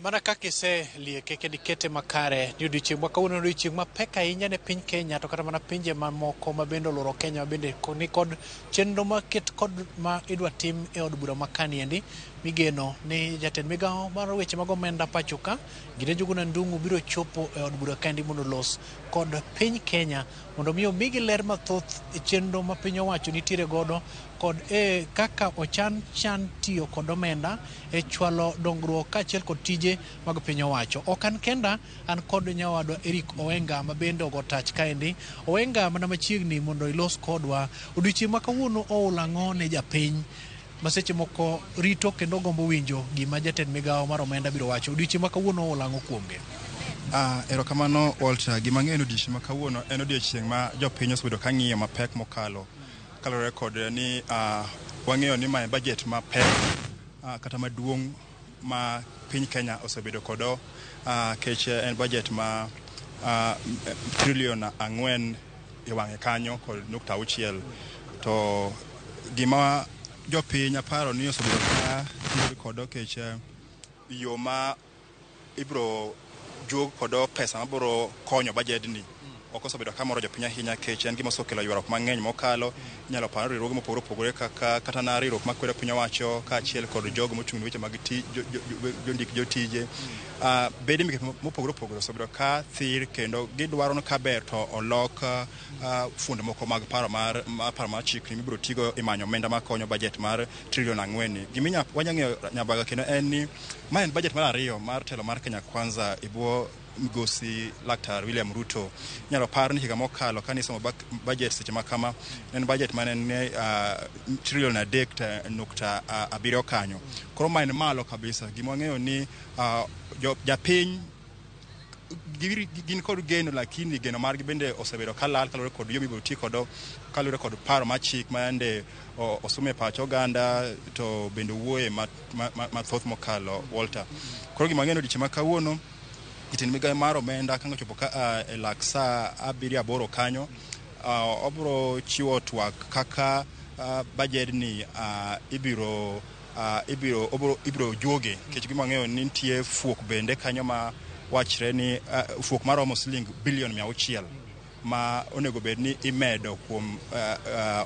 Mana kaka iselieke kendo ikete makare ni odiochieng' ma kawuono en odiochieng' mapek ahinya ne piny Kenya to kata mana pinje mamoko ma bende olworo Kenya ma bende ni kod chenro maket kod ma idwa tim e od bura ma kaniendi migeno ni jatend migawo mar weche mag omenda pacho ka Gideon Njuguna Ndung'u biro chopo e od bura kaendi mondo olos kod piny Kenya mondo mi omigi ler mathoth e chenro ma piny owacho nitiere godo kod e kaka ochan chan tiyo kod omenda e chwalo dongruok kaachiel kod tije mag piny owacho. Ok an kenda, an kod nyawadwa Eric Oenga ma bende ogo tach kaendi. Oenga mana machiegni mondo ilos kodwa. Odiochieng' ma kawuono oula ang'o ne japiny ma seche moko rito kendo gombo winjo gima jatend migawo mar omenda biro wacho. Odiochieng' ma kawuono oula ang'o kuomgi? Erokamano Walter, gima ang'eyo ni odiochieng' ma kawuono en odiochieng' ma jopiny osebedo ka ng'iyo mapek mokalo kaluwore kod ni wang'eyo ni mae budget mapek kata maduong' ma piny Kenya osebedo kodo kech en budget ma trillion 4 e wang'e kanyo kod nukta auchiel. To gima jopiny aparo ni osebedo ka tiyo kodo kech yo ma ibro juog kodo pesa mabiro konyo budget ni ok osebedo ka moro jopiny ahinya kech en gima osekelo ywaruok mang'eny mokalo. Inyalo paro riwruoge mopogore opogore kaka kata na riwruok makwedo piny owacho kaachiel kod jogo mochung' ne weche mag jondik jotije. Bede migepe mopogore opogore osebedo ka thir kendo gidwaro ni kaber to olok fuonde moko mag paro mar paro mar chik mibiro tigo e manyo omenda makonyo budget mar trillion 4 ni. Gima wanya ng'eyo Nyabaga kendo en ni ma en budget mar ariyo mar telo mar Kenya Kwanza e bwo migosi Laktar William Ruto. Inyalo par ni higa mokalo kane isomo budget seche ma kama, ne en budget mane en trillion 3.7 kanyo. Koro ma en malo kabisa. Gima wang'eyo ni japiny gin kod geno, lakini geno margi bende osebedo kalal kaluwore kod yo mibiro ti kodo kaluwore kod paro mar chik ma yande osom e pach oganda to bende owuoye mathoth mokalo Walter. Koro gima wang'eyo ni odiochieng' ma kawuono jatend migawo mar omenda ka ochopo ka e lak saa 7 8 kanyo obiro chiwo twak kaka budget ni ibiro ibiro ibiro juoge nikech gima wang'eyo ni nitie fuok bende kanyo ma wachre ni fuok maromo siling bilion 600 ma onego bed ni imedo kuom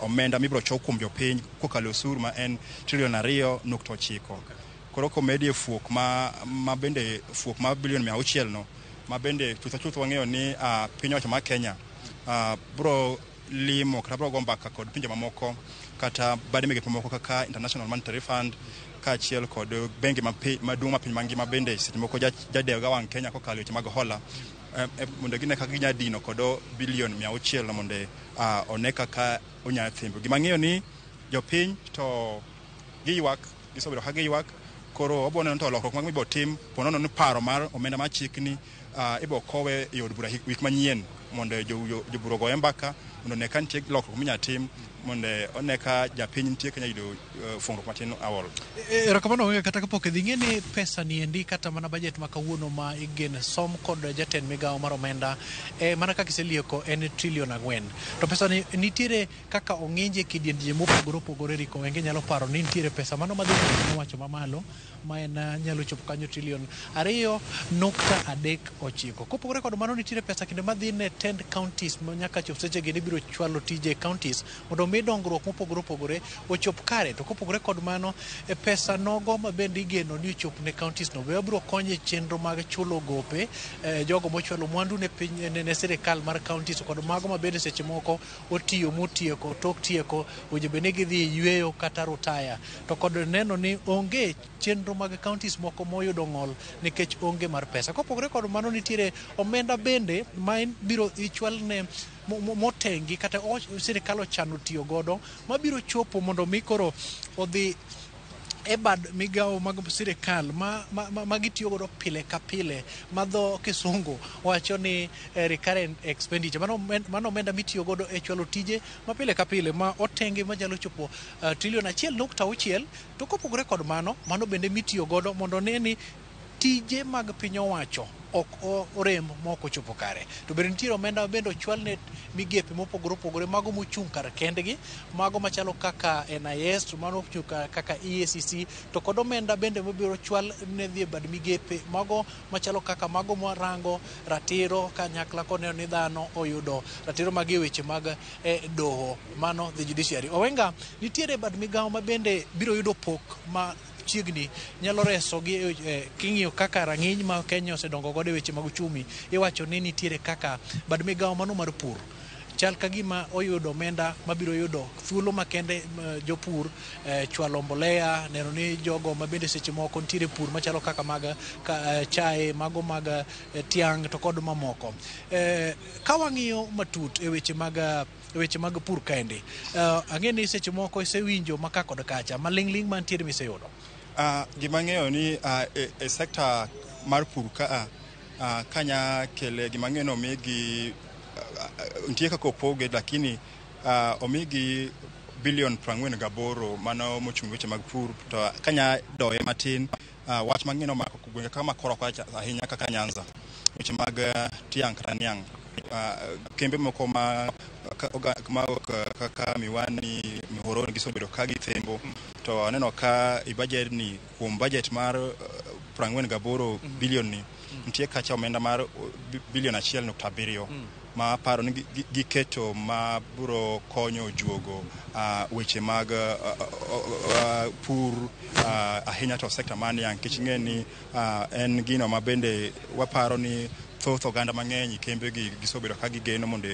omenda mibiro chok kuom jopiny kokalo osuru ma en trillion 2.9. Koro komedie fuok ma bende fuok ma bilion 600 no ma bende chutho chutho wang'eyo ni piny owacho mar Kenya biro limo kata biro go mbaka kod pinje mamoko kata bade migepe moko kaka International Monetary Fund kaachiel kod bengi maduong' ma piny mangima bende seche moko jadewo ga wang' Kenya kokalo weche mag hola mondo gine kaka ginyalo dino kod bilion 600 mondo one kaka onyalo thimbo. Gima ang'eyo ni jopiny to giywak, gisebedo ka giywak, koro wabiro neno to lokruok mag mibiro tim po nono ni paro mar omenda mar chik ni ibiro kowe e od bura wik manyien mondo jobura ogoye mbaka mondo one ka nitie lokruok minyalo tim mondo one ka japiny nitie kanya yudo fuongruok matin awol. Erokamano Owenga, kata kapok idhi ing'e ni pesa ni endi kata mana budget ma kawuono ma igeno som kod jatend migawo mar omenda mana kaka iselieko en trillion 4. To pesa ni nitiere kaka ong'inje kidienje mopogore opogore. Eric Owenga nyalo paro ni nitiere pesa mano madhi e owacho mamalo ma en nyalo chopo kanyo trillion 2.39. Kopogore kod mano nitiere pesa kendo madhi ne tend counties ma nyaka chop seche gi ibiro chwalo tije e counties mondo mi dongruok mopogore opogore ochop kare. To kopogore kod mano e pesa nogo ma bende igeno ni ochop ne counties no be biro konyo e chenro mag chulo gope jogo mochwalo mwandu ne piny ne sirikal mar counties kod mago ma bende seche moko otiyo motieko tok tieko owinjo bed ni gidhi e yweyo kata rutaya. To kod neno ni onge chenro mag counties moko moyudo ng'ol nikech onge mar pesa. Kopogore kod mano nitiere omenda bende ma biro ichwal ne motengi kata sirikal ochano tiyo godo mabiro chopo mondo mi koro odhi e bad migawo mag sirikal ma gitiyo godo pile ka pile ma dho kisungu wacho ni recurrent expenditure. Mano omenda mitiyo godo e chwalo tije ma pile ka pile ma otenge manyalo chopo trillion 1.6. To kopogore kod mano, mano bende mitiyo godo mondo one ni tije mag piny owacho ok orem mok ochopo kare. To bende nitiere omenda bende ochwal ne migepe mopogore opogore, mago mochung' kar kendgi, mago machalo kaka NIS, to mano mochung' kaka EACC, to kod omenda bende mabiro chwal ne dhi e bad migepe mago machalo kaka mago marango ratiro kanyakla koneno ni dhano oyudo ratiro mag e weche mag doho, mano the judiciary. Owenga, nitiere bad migawo ma bende biro yudo pok ma chiegni nyalo resogi king'iyo kaka rang'iny ma Kenya osedongo godo e weche mag uchumi. Iwacho ni nitiere kaka bad migawo mano mar pur chal ka gima oyudo omenda mabiro yudo thuolo makende jopur chwalo mbolea, neno ni jogo mabende seche moko nitiere pur machalo kaka mag chae, mago mag tiang' to kod mamoko. Ka wang'iyo matut e weche mag pur kaendi, ang'e ni seche moko isewinjo maka kod kacha maling'ling' mantiere miseyudo. Gima ang'eyo ni e sekta mar pur ka kanya kele gima ang'eyo ni omigi nitie kaka opoge, lakini omigi bilion 48 mano mochung' weche mag pur. To kanya doye matin, wach mang'eyo ni omako gwenge kaka makoro kocha ahinya kaka Nyanza, weche mag tiang' kata niang', kembe moko ma kaka Miwani, Muhoroni gisebedo ka githembo. To aneno ka i budget ni, kuom budget mar 48 bilion ni, nitie kacha omenda mar bilion 1.7 ma aparo ni giketo ma biro konyo juogo weche mag pur, ahinya to sekta mar niang', nikech ing'e ni en gino ma bende waparo ni thoth oganda mang'eny kembe gi gisebedo ka gigeno mondo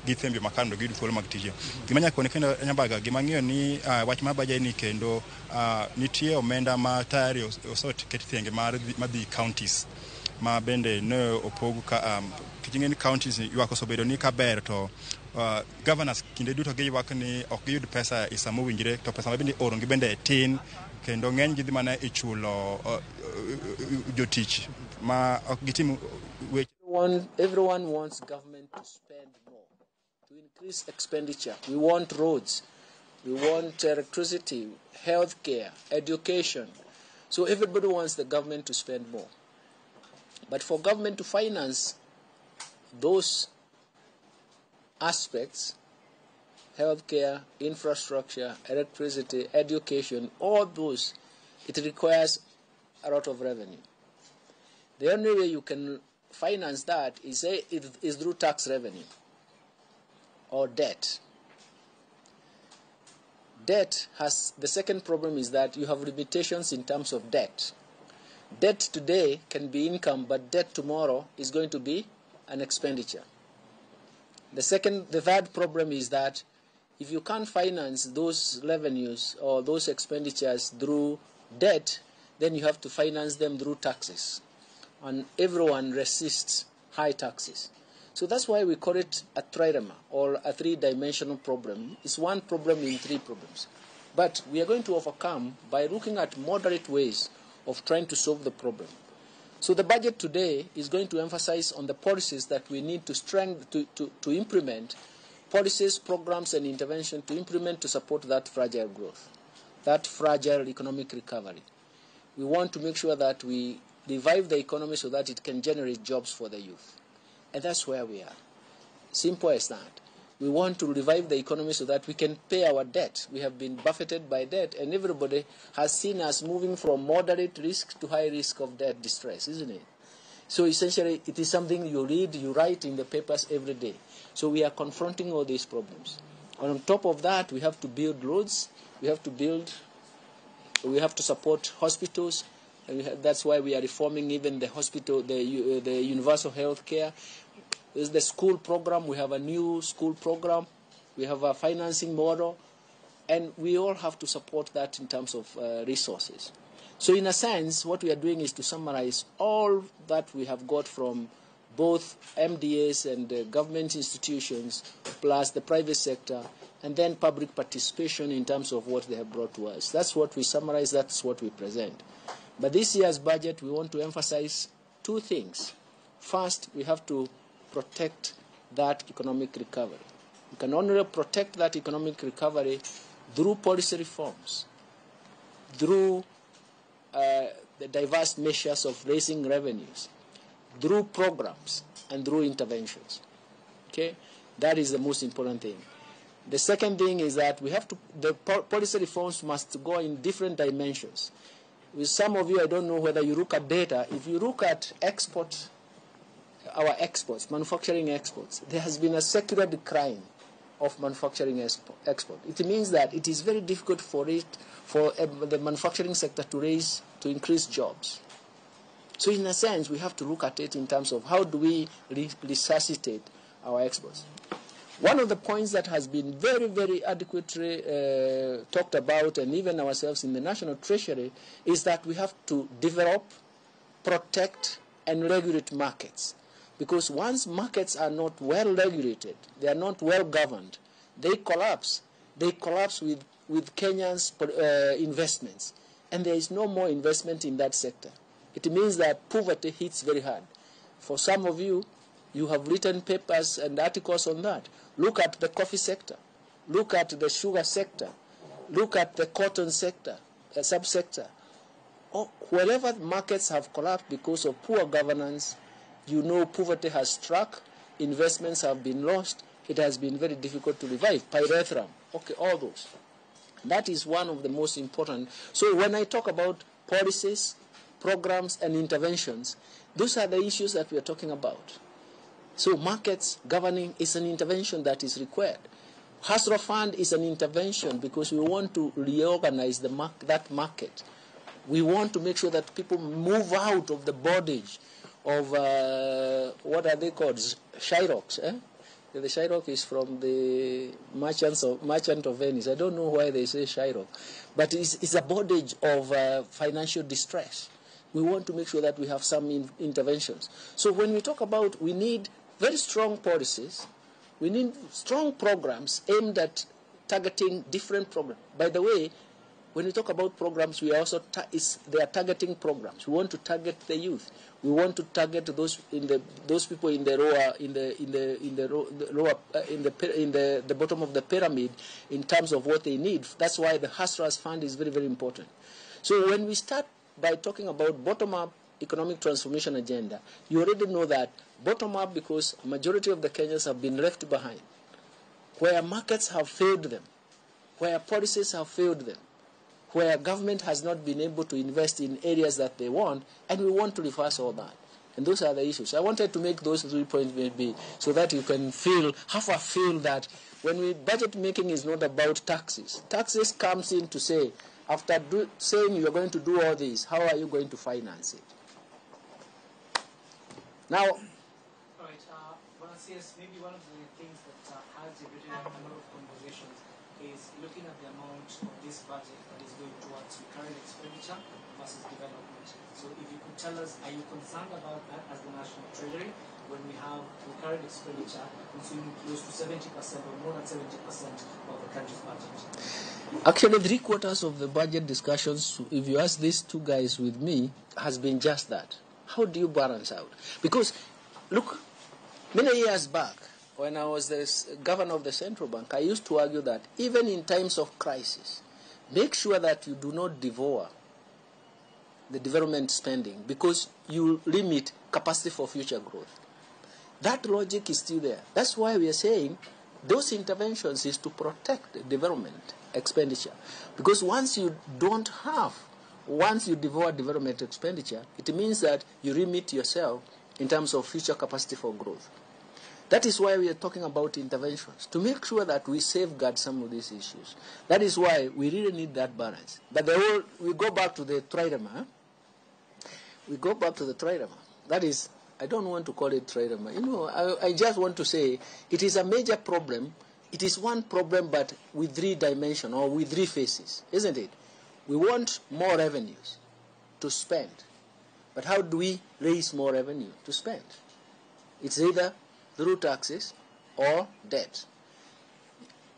githembe makare mondo giyud thuolo mag tije. Gima nyaka koni kendo Nyambaga, gima ang'eyo ni wach mar budget ni kendo nitie omenda ma tayari oseket thenge mar madhi counties ma bende ne opog ka nikech ing'e ni counties ywak osebedo ni kaber to governors kinde duto giywak ni ok giyud pesa e sama owinjore, to pesa ma bende ioro gi bende tin, kendo ng'eny gi dhi mana e chulo jotich ma ok gitim weche. Everyone wants government to spend more, to increase expenditure. We want roads, we want electricity, healthcare, education. So everybody wants the government to spend more. But for government to finance those aspects, healthcare, infrastructure, electricity, education, all those, it requires a lot of revenue. The only way you can finance that is through tax revenue or debt. Debt has, the second problem is that you have limitations in terms of debt. Debt today can be income, but debt tomorrow is going to be an expenditure. The third problem is that if you can't finance those revenues or those expenditures through debt, then you have to finance them through taxes. And everyone resists high taxes. So that's why we call it a trilemma or a three-dimensional problem. It's one problem in three problems. But we are going to overcome by looking at moderate ways of trying to solve the problem. So the budget today is going to emphasize on the policies that we need to strengthen, to implement, policies, programs, and intervention to implement to support that fragile growth, that fragile economic recovery. We want to make sure that we revive the economy so that it can generate jobs for the youth. And that's where we are. Simple as that. We want to revive the economy so that we can pay our debt. We have been buffeted by debt, and everybody has seen us moving from moderate risk to high risk of debt distress, isn't it? So essentially, it is something you read, you write in the papers every day. So we are confronting all these problems. And on top of that, we have to build roads, we have to support hospitals. And that's why we are reforming even the hospital, the universal health care. There's the school program. We have a new school program. We have a financing model. And we all have to support that in terms of resources. So in a sense, what we are doing is to summarize all that we have got from both MDAs and government institutions, plus the private sector, and then public participation in terms of what they have brought to us. That's what we summarize, that's what we present. But this year's budget, we want to emphasize two things. First, we have to protect that economic recovery. We can only protect that economic recovery through policy reforms, through the diverse measures of raising revenues, through programs and through interventions. Okay? That is the most important thing. The second thing is that we have to, the policy reforms must go in different dimensions. With some of you, I don't know whether you look at data. If you look at export, our exports, manufacturing exports, there has been a secular decline of manufacturing export. It means that it is very difficult for the manufacturing sector to increase jobs. So in a sense, we have to look at it in terms of how do we resuscitate our exports. One of the points that has been very, very adequately talked about, and even ourselves in the National Treasury, is that we have to develop, protect, and regulate markets. Because once markets are not well regulated, they are not well governed, they collapse. They collapse with Kenya's investments. And there is no more investment in that sector. It means that poverty hits very hard. For some of you, you have written papers and articles on that. Look at the coffee sector. Look at the sugar sector. Look at the cotton sector, subsector. Oh, wherever markets have collapsed because of poor governance, you know poverty has struck, investments have been lost, it has been very difficult to revive. Pyrethrum, okay, all those. That is one of the most important. So when I talk about policies, programs, and interventions, those are the issues that we are talking about. So markets governing is an intervention that is required. Hustler Fund is an intervention because we want to reorganize the that market. We want to make sure that people move out of the bondage of, what are they called? Shyrocks. Eh? The Shylock is from the Merchant of Venice. I don't know why they say Shylock. But it's a bondage of financial distress. We want to make sure that we have some interventions. So when we talk about we need very strong policies, we need strong programs aimed at targeting different programs. By the way, when we talk about programs, we are also they are targeting programs. We want to target the youth. We want to target those those people in the lower in the bottom of the pyramid in terms of what they need. That's why the Hustlers Fund is very, very important. So when we start by talking about bottom-up economic transformation agenda, you already know that bottom-up because majority of the Kenyans have been left behind, where markets have failed them, where policies have failed them, where government has not been able to invest in areas that they want, and we want to reverse all that. And those are the issues. I wanted to make those 3 points maybe so that you can feel, have a feel that when we budget making is not about taxes. Taxes comes in to say, after saying you're going to do all this, how are you going to finance it? Now, all right, well, CS, maybe one of the things that has generated a lot of conversations is looking at the amount of this budget that is going towards recurrent expenditure versus development. So if you could tell us, are you concerned about that as the National Treasury when we have recurrent expenditure consuming close to 70% or more than 70% of the country's budget? Actually, 3/4 of the budget discussions, if you ask these two guys with me, has been just that. How do you balance out? Because, look, many years back, when I was the governor of the central bank, I used to argue that even in times of crisis, make sure that you do not devour the development spending because you limit capacity for future growth. That logic is still there. That's why we are saying those interventions is to protect the development expenditure. Because once you don't have, once you devour development expenditure, it means that you limit yourself in terms of future capacity for growth. That is why we are talking about interventions, to make sure that we safeguard some of these issues. That is why we really need that balance. But the whole, we go back to the trilemma. Huh? We go back to the trilemma. That is, I don't want to call it trilemma. You know, I just want to say it is a major problem. It is one problem, but with three dimensions or with three faces, isn't it? We want more revenues to spend. But how do we raise more revenue to spend? It's either through taxes or debt.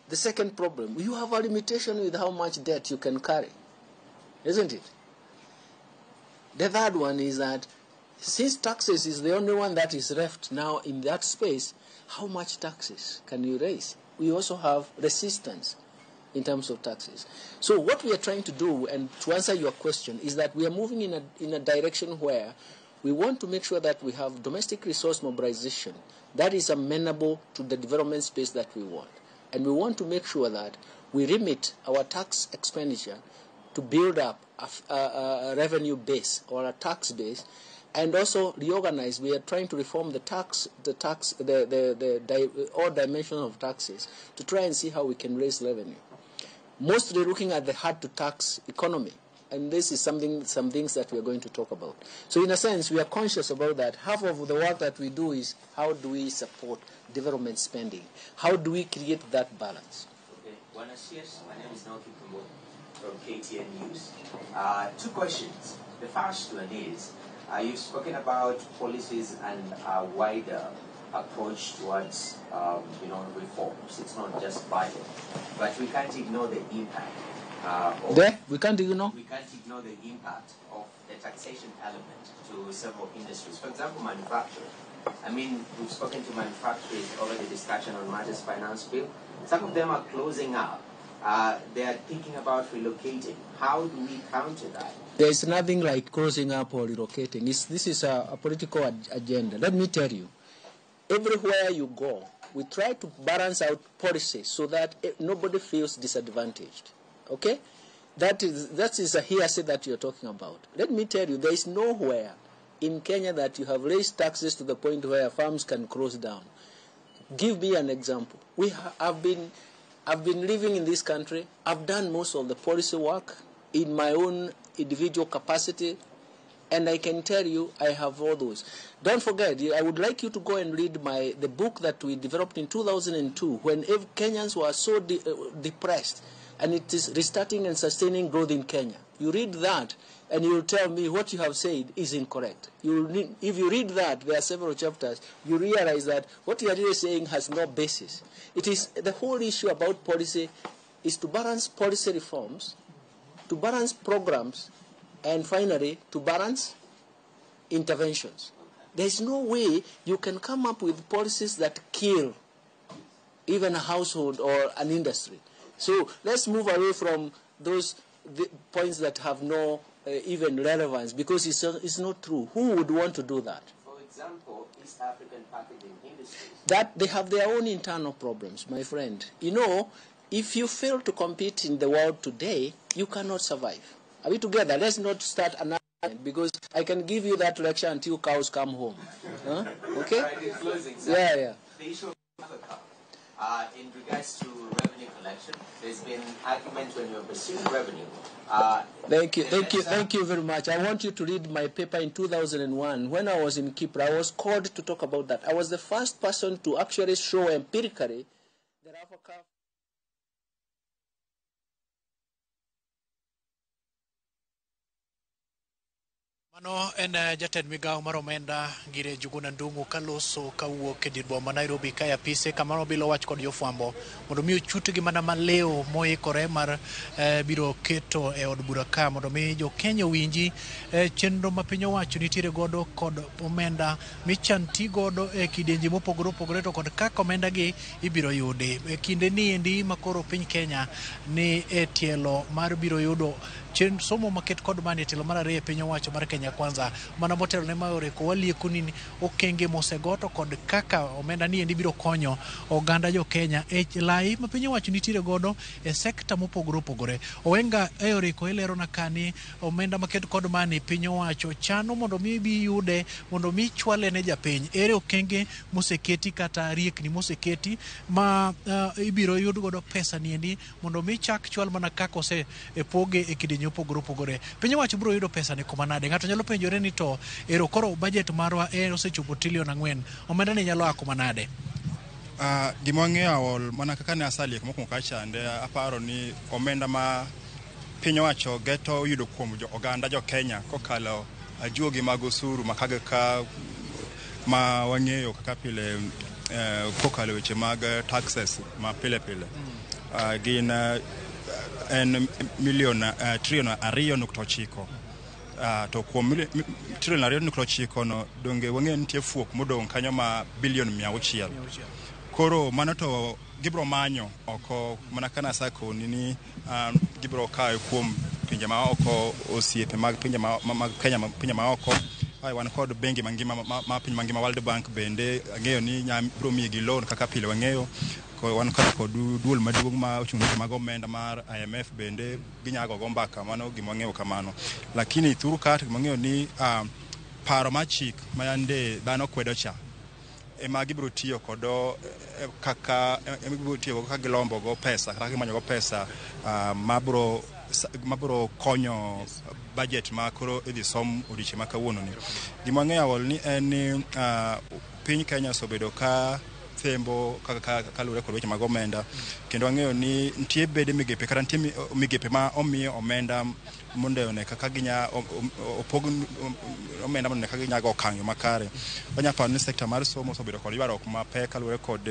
The second problem, you have a limitation with how much debt you can carry, isn't it? The third one is that since taxes is the only one that is left now in that space, how much taxes can you raise? We also have resistance in terms of taxes. So what we are trying to do, and to answer your question, is that we are moving in a direction where we want to make sure that we have domestic resource mobilization that is amenable to the development space that we want. And we want to make sure that we remit our tax expenditure to build up a revenue base or a tax base, and also reorganize. We are trying to reform the all dimensions of taxes to try and see how we can raise revenue. Mostly looking at the hard-to-tax economy. And this is some things that we are going to talk about. So in a sense, we are conscious about that. Half of the work that we do is how do we support development spending? How do we create that balance? Okay. Buenos dias. My name is Naoki Kumbo from KTN News. Two questions. The first one is, you've spoken about policies and a wider approach towards reforms. It's not just budget, but we can't ignore the impact. We can't ignore? We can't ignore the impact of the taxation element to several industries. For example, manufacturing. I mean, we've spoken to manufacturers over the discussion on matters finance bill. Some of them are closing up. They are thinking about relocating. How do we counter that? There is nothing like closing up or relocating. This is a political agenda. Let me tell you, everywhere you go, we try to balance out policies so that nobody feels disadvantaged. Okay? That is a hearsay that you're talking about. Let me tell you, there is nowhere in Kenya that you have raised taxes to the point where farms can close down. Give me an example. I've been living in this country. I've done most of the policy work in my own individual capacity, and I can tell you I have all those. Don't forget, I would like you to go and read the book that we developed in 2002 when Kenyans were so depressed, and it is Restarting and Sustaining Growth in Kenya. You read that, and you will tell me what you have said is incorrect. If you read that, there are several chapters, you realize that what you are really saying has no basis. It is the whole issue about policy is to balance policy reforms, to balance programs, and finally, to balance interventions. There is no way you can come up with policies that kill even a household or an industry. So let's move away from those points that have no even relevance, because it's not true. Who would want to do that? For example, East African packaging industries. That they have their own internal problems, my friend. You know, if you fail to compete in the world today, you cannot survive. Are we together? Let's not start another, because I can give you that lecture until cows come home. Huh? Okay? Right, in closing, sir, yeah. The issue of Africa. In regards to revenue collection, there's been argument when you're pursuing revenue. Thank you very much. I want you to read my paper in 2001. When I was in KIPPRA, I was called to talk about that. I was the first person to actually show empirically that Africa. Mano en jatend migawo mar omenda Ngire Njuguna Ndung'u kaloso kawuok e dier boma Nairobi ka e apise kama nobilo wach kod jofwambo mondo mi ochutgi mana malew moikore mar biro keto e od bura ka mondo mi jo-Kenya owinji chenro ma piny owacho nitiere godo kod omenda michan ti godo e kidienje mopogore opogore to kod kaka omenda gi ibiro yudi. E kinde ni endi makoro piny Kenya ni e tielo mar biro yudo somo maket kod mani e tielo mar ariyo e piny owacho mar Kenya Kwanza mana motelo ne maore ko walieko ni okenge mosego to kod kaka omenda ni endi biro konyo oganda jo Kenya e lai ma piny owacho nitiere godo e sekta mopogore opogore. Owenga e oreko ilero na kani omenda maket kod mani piny owacho chano mondo mi bi yude mondo mi chwale ne japiny. Ere okenge moseketi kata riekni moseketi ma ibiro yud godo pesa ni endi mondo mi chak chwal mana kaka ose poge e kidienje mopogore opogore. Piny owacho biro yudo pesa ni kuma nade? Ng'ato nyalo penjore ni to ero koro budget marwa e osechopo trilion 4, omenda ni nyalo a kuma nade? Gima wang'eyo awol mana kaka ne asaliek mokwongo kachande aparo ni omenda ma piny owacho geto yudo kuom jo oganda jo Kenya kokalo ajuogi mag osuru ma ka ma wang'eyo kaka pile kokalo weche mag taxes ma pile pile gin en milion trilion 2.9. To kuom trilion 2.9 no donge wang'eyo nitie fuok modong' kanyo ma bilion 600. Koro mano to gibiro manyo oko mana kana asakoni ni gibiro kawe kuom pinje ma oko, osiepe mag pinje mag Kenya, pinje ma oko. Ae wan kod bengi mangima ma piny mangima, World Bank bende ang'eyo ni biro miyi loan kaka pile wang'eyo. Wan kod duol maduong' ma ochung' ne weche mag omenda mar IMF bende ginyago go mbaka, mano gima wang'eyo kamano. Lakini thuru ka to gima wang'eyo ni paro mar chik ma yande dhano kwedo cha ema gibiro tiyo kodo kaka ema gibiro tiyo go ka gilombo go pesa kata gimanyo go pesa mabiro konyo budget ma koro idhi som odiochieng' ma kawuono ni. Gima wang'eyo awol ni en ni piny Kenya osebedo ka thembo kaluwore kod weche mag omenda, kendo wang'eyo ni nitie bede migepe kata nitie migepe ma omiyo omenda mondo one kaka ginya opog omenda mondo one kaka ginya go okang' yo makare. Wanya paro ni sekta mar somo osebedo kod ywaruok mapek kaluwore kod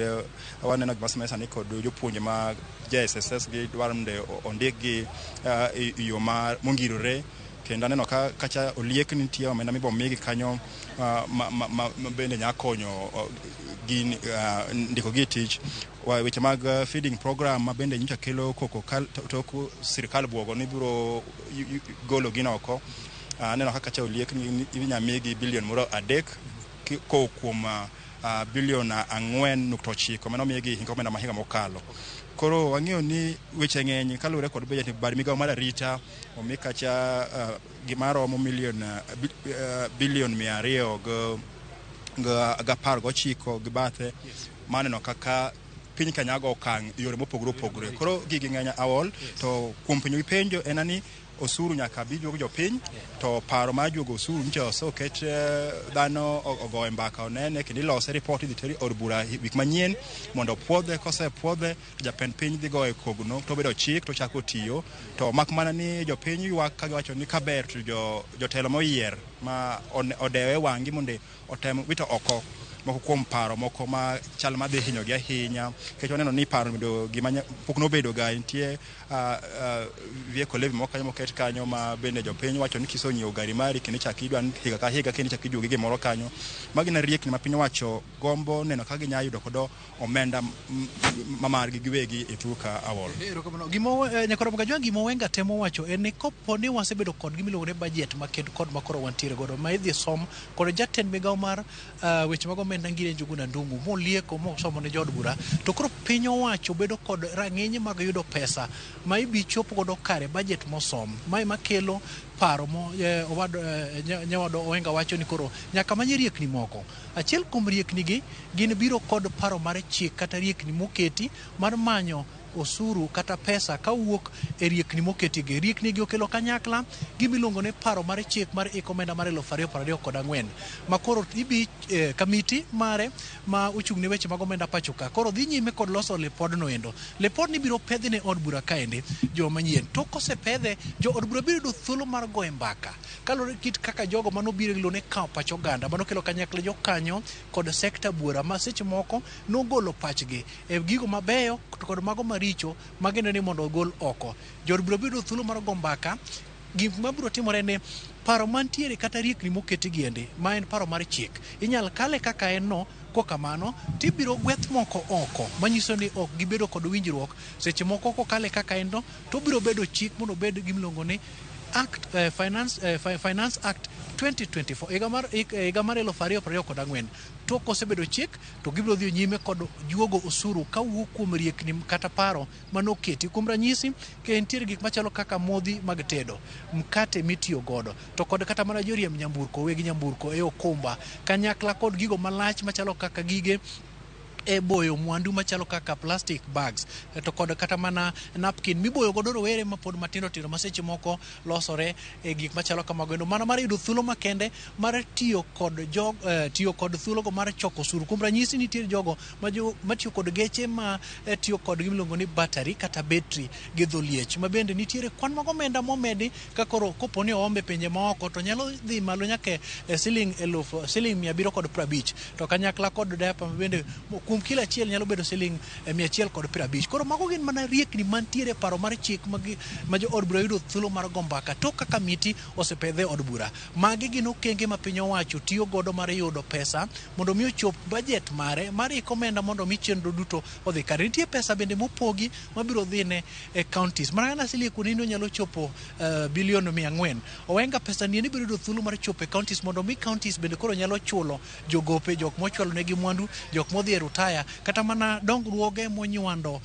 waneno gima timore sani kod jopuonje mag JSSS gi dwaro mondo ondikgi e yo mongirore, kendo aneno ka kacha oliek ni nitie omenda mibo migi kanyo ma bende nya konyo gin ndiko gi e tich. Weche mag feeding program ma bende nyocha kelo koko tok sirikal buogo ni biro golo gino oko. Aneno ka kacha oliek ni inya migi bilion moro 3 kowuok kuom bilion 4.9 mane omigi higa omenda ma higa mokalo. Koro wang'eyo ni weche ng'eny kaluwore kod budget. Bad migawo mar arita omi kacha gima romo bilion 219 gi bathe maneno kaka piny Kenya go okang' yore mopogore opogore. Koro gigi ng'eny awol to kuom penjo gi penjo en ni osuru nyaka bi juog jopiny, to paro mar juogo osuru nyocha oseket dhano ogoye mbaka onene kendo ilose report idhi teri od bura wik manyien mondo opuodhe. Kosepuodhe to japend piny dhi goye kogno to obedo chik to ochako tiyo. To mak mana ni jopiny ywak ka giwacho ni kaber to jotelo moyier ma odewe wang'gi mondo otem wito oko moko kuom paro moko ma chal madhi hinyogi ahinya, nikech waneno ni paro bedo gima pok nobedo ga. Nitie vehicle levy moko kanyo moket kanyo ma bende jopiny wacho ni kisonyiewo gari mari kendo ichak idwa ni higa ka higa kendo ichak iduogi gimoro kanyo. Magi na riekni ma piny owacho gombo neno ka ginya yudo kodo omenda ma margi giwegi e thur ka awol. Erokamano. Gima Nyakoro Mgajwang' gima Wenga temo wacho en ni kopo ni wasebedo kod gima iluongo ni budget maked kod makoro wantiere godo ma idhi som kod jatend migawo mar weche mag omenda Ngire Njuguna Ndung'u molieko mosomo ne jood bura, to koro piny owacho bedo kod rang'iny mag yudo pesa ma ibi chop godo kare budget mosom. Mae makelo paro mo owad nyawado Owenga wacho ni koro nyaka many riekni moko. Achiel kuom riekni gi gin biro kod paro mar chik kata riekni moketi mar manyo osuru kata pesa kawuok e riekni moketi gi. Riekni gi okelo kanyakla gima iluongo ni paro mar chik mar iko omenda mar 2024 ma koro ibi kamiti mare ma ochung' ne weche mag omenda pacho ka koro dhi nyime kod loso lipodno endo. Lipodni biro pedhi ne od bura kaendi joma manyien. Tok kosepedhe, jo od bura biro yudo thuolo mar goye mbaka kaluwore kit kaka jogo manobiro gi ne kawo pach oganda manokelo kanyakla jokanyo kod sekta buora ma seche moko nogolo pachgi e gigo mabeyo to kod mago maricho magineno ni mondo ogol oko. Jood bura biro yudo thuolo mar go mbaka. Gik mabiro timore ni paro mantiere kata riekni moketi giendi ma en paro mar chik inyal kale kaka en no, kokamano tibiro gweth moko oko manyiso ni ok gibedo kod winjruok. Seche moko kokale kaka en no to obiro bedo chik mondo obed gimiluongo ni Act, Finance Act 2024 higa mar 2024. Tok kosebedo chik to gibiro dhi nyime kod juogo osuru kawuok kuom riekni kata paro manoketi. Kuom ranyisi, ka nitiere gik machalo kaka modhi mag tedo, mkate mitiyo godo, to kod kata mana joriemb nyamburko, weg nyamburko e okumba, kanyakla kod gigo malach machalo kaka gige e boyo mwandu machalo kaka plastic bags, to kod kata mana napkin miboyo godo rowere mapod matindo tindo ma seche moko losore e gik machalo kamago endo. Mana mar yudo thuolo makende mar tiyo kod jog, tiyo kod thuologo mar choko osuru. Kuom ranyisi, nitiere jogo matiyo kod geche ma tiyo kod gimiluongo ni battery kata betri gi dho liech, ma bende nitiere kwan mag omenda momedi ka koro kopo ni oombe pinje maoko to nyalo dhi malo nyaka e siling 750, to kanyakla kod diaper ma bende Kuom kila achiel nyalo bedo siling 150. Koro mago gin mana riekni mantiere e paro mar chik ma jo od bura yudo thuolo mar go mbaka tok ka kamiti osepedhe e od bura. Magi gin okenge ma piny owacho tiyo godo mar yudo pesa mondo mi ochop budget mare mar iko omenda mondo mi chenro duto odhi kare. Nitie pesa bende mopogi mabiro dhine e counties. Mana kaka nasilie kuoni ni onyalo chopo bilion 400. Owenga pesa ni biro yudo thuolo mar chopo e counties mondo mi counties bende koro nyalo chulo jogope, jok mochwalo negi mwandu, jok modhi e rutaya, kata mana dongruoge monywando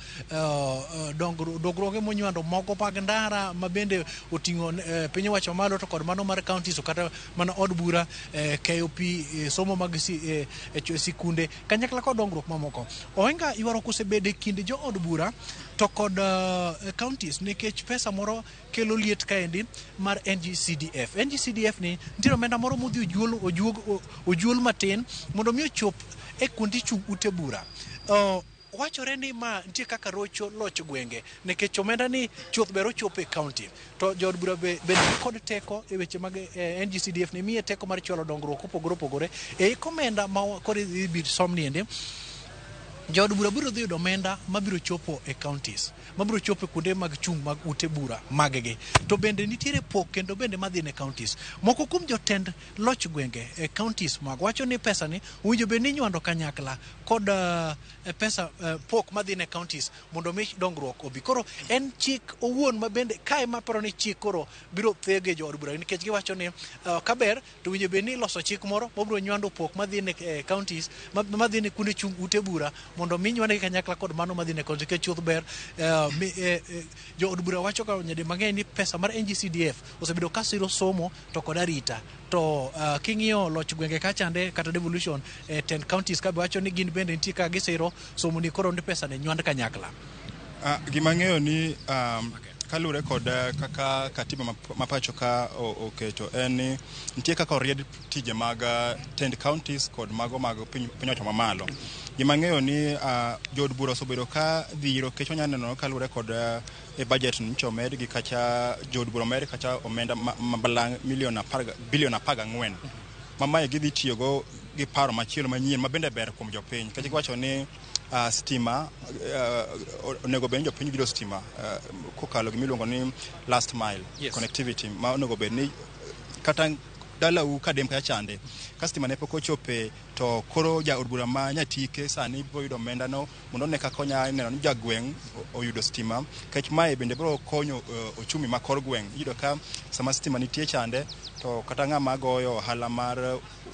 dongruoge monywando moko mag ndara ma bende oting'o piny owacho malo to kod mano mar counties to kata mana od bura, keyo pi, somo mag sikunde kanyakla kod dongruok mamoko. Owenga ywaruok osebedo e kind jo od bura to kod counties nikech pesa moro kelo liet kaendi mar NGCDF. NGCDF ni nitiere omenda moro modhi ojuol, ojuog, ojuol matin mondo mi ochop e kuonde chung' ute bura. Wachore ni ma nitie kaka rocho loch gwenge nikech omenda ni chuth ber ochopo e county to jood bura be bende kod teko e weche mag NGCDF ni miye teko mar chwalo dongruok opogore opogore e ik omenda ma koro ibi som niendi. Jood bura biro dhi yudo omenda mabiro chopo e counties, mabiro chopo e kuonde mag chung' mag ute bura mag-gi. To bende nitiere pok kendo bende madhi ne counties. Moko kuom jotend loch gwenge e counties mag wacho ni pesa ni owinjo bed ni inywando kanyakla kod pesa pok madhi ne counties mondo mi dongruok obi. Koro en chik owuon ma bende kae maparo ni chik koro biro thege jood bura nikech giwacho ni kaber to winjo bed ni iloso chik moro mabiro nywando pok madhi ne counties madhi ne kuonde chung' ute bura mondo mi nywandgi kanyakla kod mano madhi ne counties nikech chuth ber jood bura wacho ka nyadi mang'eny ni pesa mar NGCDF osebedo ka siro somo to kod arita to king'iyo loch gwenge kachande kata devolution 10 counties ka be wacho ni gin bende nitie kaka gisiro somo ni koro ni pesa ne nywand kanyakla. Gima ang'eyo ni kaluwore kod kaka katiba ma pacho ka oketo en ni nitie kaka oried tije mag tend counties kod mago mag piny owacho mamalo. Gima ang'eyo ni jood bura osebedo ka dhiro nikech wanya neno kaluwore kod e budget nyocha omed gi kacha jood bura omed kacha omenda ma balang' milion apar bilion 14 ma mae gidhi tiyogo gi paro machielo manyien ma bende ber kuom jopiny nikech giwacho ni stima onego bed ni jopiny yudo stima kokalo gimiluongo ni last mile connectivity ma onego bed ni kata dalau kadem kacha chande ka stima ne pok ochope to koro jaod bura ma Nyatike sani biro yudo omenda no mondo one kaka onya neno ni jagweng' oyudo stima nikech mae bende biro konyo ochumi ma kor gweng'. Iyudo ka sama stima nitie chande to kata ng'ama goyo ohala mar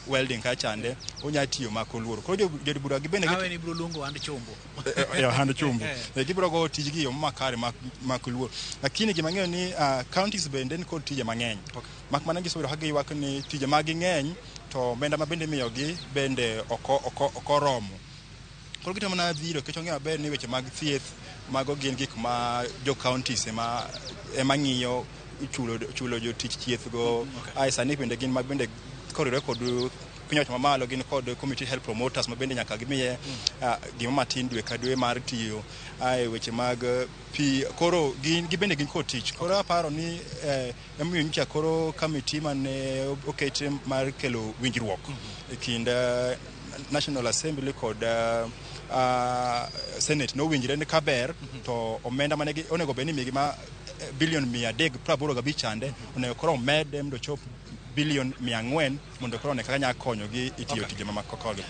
welding kacha chande onya tiyo mak oluoro. Koro jood bura gi bende Awe ni biro luongo ohand chombo. Ohand chumbo. Gibiro goyo tijgi e yo makare mak luor. Lakini gima ang'eyo ni counties bende nikod tije mang'eny. Mak mana gisebedo ka giywak ni tije mag-gi ng'eny to omenda ma bende imiyogi bende ok oromo. Koro gitemo mana dhiro nikech wang'eyo maber ni weche mag thieth mago gin gik ma jo counties ema ng'iyo chulo jotich thieth go. Ae sani bende gin ma bende koriwore kod piny owacho mamalo gin kod community health promoters ma bende nyaka gimiye gima matin dwe ka dwe mar tiyo. Ae weche mag pi koro gin gibende gin kod tich. Koro aparo ni emomiyo nyocha koro committee mane oket mar kelo winjruok e kind National Assembly kod Senate nowinjre ni kaber to omenda mane onego bed ni imiyogi ma bilion 385 chande onego koro omede mondo ochop bilion 400 mondo koro one kaka nyalo konyogi e tiyo tije mamoko kodgi.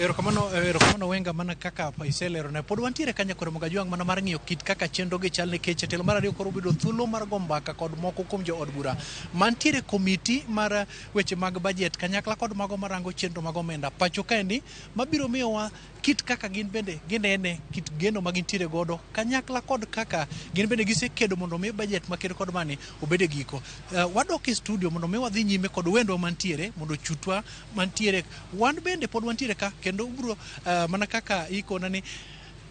Erokamano Wenga, mana kaka iselerone. Pod wantiere kanyo kod Mogajwang' mana mar ng'iyo kit kaka chenro gi chal nikech telo mar ariyo koro bedo thuolo mar go mbaka kod moko kuom jood bura mantiere komiti mar weche mag budget kanyakla kod mago marango chenro mag omenda pacho kaendi mabiro miyowa kit kaka gin bende ginene kit geno ma gintiere godo kanyakla kod kaka gin bende gisekedo mondo mi budget maker kod mani obed e giko. Wadok e studio mondo mi wadhi nyime kod wendwa mantiere mondo ochutwa mantiere wan bende pod wantiere ka kendo ubro mana kaka ikona ni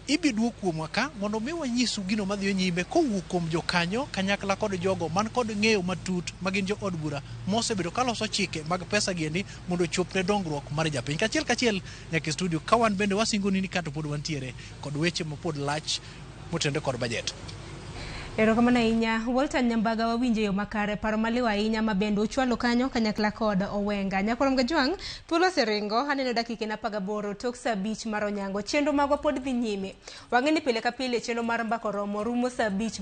ibi duok kuomwa ka mondo mi wanyisu gino madhi nyime kowuok kuom jokanyo kanyakla kod jogo man kod ng'eyo matut ma gin jo od bura mosebedo kaloso chike mag pesa giendi mondo ochop ne dongruok mar japiny. Kachiel kachiel nyaka e studio ka wan bende wasingoni ni kato pod wantiere kod weche mapod lach motenore kod budget. Erokamano ahinya Walter Nyambaga, wawinjo yo makare, paro maliw ahinya ma bende uchwalo kanyo kanyakla kod Owenga. Nyakorom Gajwang', thuolo oseringo, aneno dakika en 18 tok saa 5 mar onyango. Chenro magwa pod dhi nyime. Wang'e ni pile ka pile chenro mar Mbaka Oromo rumo saa 5.